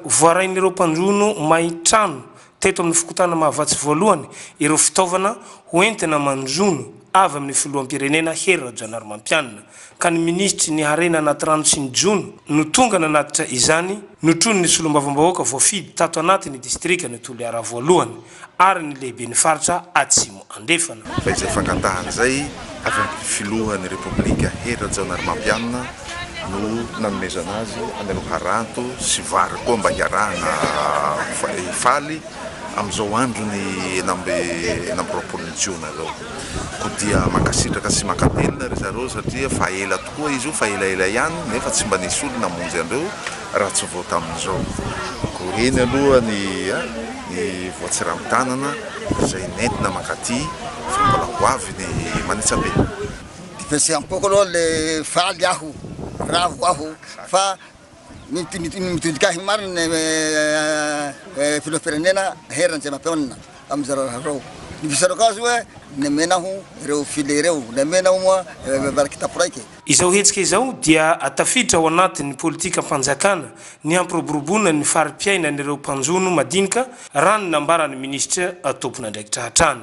Voarain'ireo mpanjono may trano teto amin'ny fokontany Mahavatsy voalohany ireo fitaovana ho entina manjono avy amin'ny filoham-pirenena Hery Rajaonarimampianina ka ny minisitry ny harena anaty rano sy ny jono no tonga nanatitra izany notronin'ny solombavambahoaka voafidy tato anatin'ny distrikan'i Toliara voalohany ary ny lehiben'ny faritra Atsimo Andrefana. Fa izay fangatahana izay avy amin'ny filohan'ny Repoblika Hery Rajaonarimampianina no nanomezana azy an'ireo haranto sy vary koa mba hiarahana hifaly amin'izao andron'ny 26 jona izao. Koa dia mankasitraka sy mankatelina ry zareo satria fa ela tokoa izy io, fa elaela ihany nefa tsy mba nisy olona namonjy an'ireo raha tsy vao tamin'izao. Koa eny aloha ny ny voatsiramin-tanana izay nentina mankaty fa mbola ho avy ny manitsabe. Fihetseham-poko aloha le faly aho, ravo aho fa mitodika ahy marina ny filoham-pirenena Hery Randriamampianina amin'izao raharaha izao. Ny fisaorako azy hoe nomena aho ireo filet ireo, nomena aho moa vary kitapo raiky. Izao hetsika izao dia tafiditra ao anatin'ny politikam-panjakana ny hampiroboroboana ny fari-piainan'ireo mpanjono madinika, raha ny nambaran'ny minisitra tompon'andraikitra hatrany.